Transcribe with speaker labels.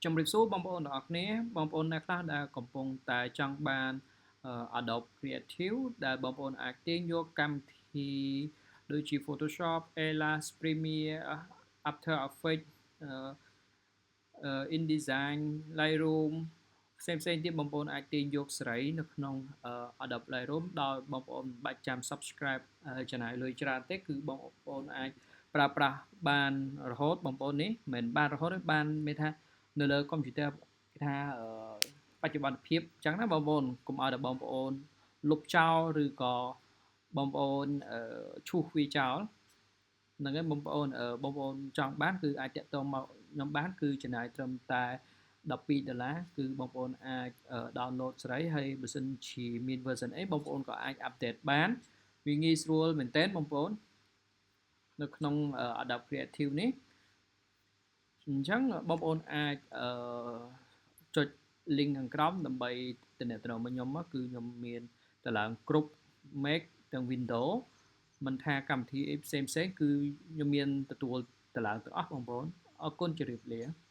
Speaker 1: ជំរាបសួរបងប្អូនទាំងអស់គ្នាបងប្អូនអ្នកខ្លះដែលកំពុងតែចង់បាន Adobe Creative ដែលបងប្អូនអាចទាញយកកម្មវិធីដូចជា Photoshop, Illustrator, Premiere, After Effects, InDesign, Lightroom ផ្សេងផ្សេងទៀតបងប្អូនអាចទាញយកសេរីនៅក្នុង Adobe Lightroom ដោយបងប្អូនមិនបាច់ចាំ Subscribe ចំណាយលុយច្រើនទេគឺបងប្អូនអាចប្រើប្រាស់បានរហូតបងប្អូននេះមិនបានរហូតទេបានមានថានៅលើកុំព្យូទ័រគេថាបច្ចុប្បន្នភាពអញ្ចឹងណាបងប្អូនកុំឲ្យតែបងប្អូនលុបចោលឬក៏បងប្អូនឈូសវាចោលហ្នឹងហើយបងប្អូនបងប្អូនចង់បានគឺអាចតាក់ទងមកខ្ញុំបានគឺចំណាយត្រឹមតែ12ដុល្លារគឺបងប្អូនអាច download សេរីហើយបើសិនជាមាន version អីបងប្អូនក៏អាច update បានវាងាយស្រួលមែនទែនបងប្អូននៅក្នុង Adobe Creative នេះអញ្ចឹងបងប្អូនអាចចុច link ខាងក្រោមដើម្បីទំនាក់ទំនងមកខ្ញុំមកគឺខ្ញុំមានតម្លើងគ្រប់ Mac ទាំង Windows មិនថាកម្មវិធីអីផ្សេងផ្សេងគឺខ្ញុំមានទទួលតម្លើងទាំងអស់បងប្អូនអរគុណជម្រាបលា។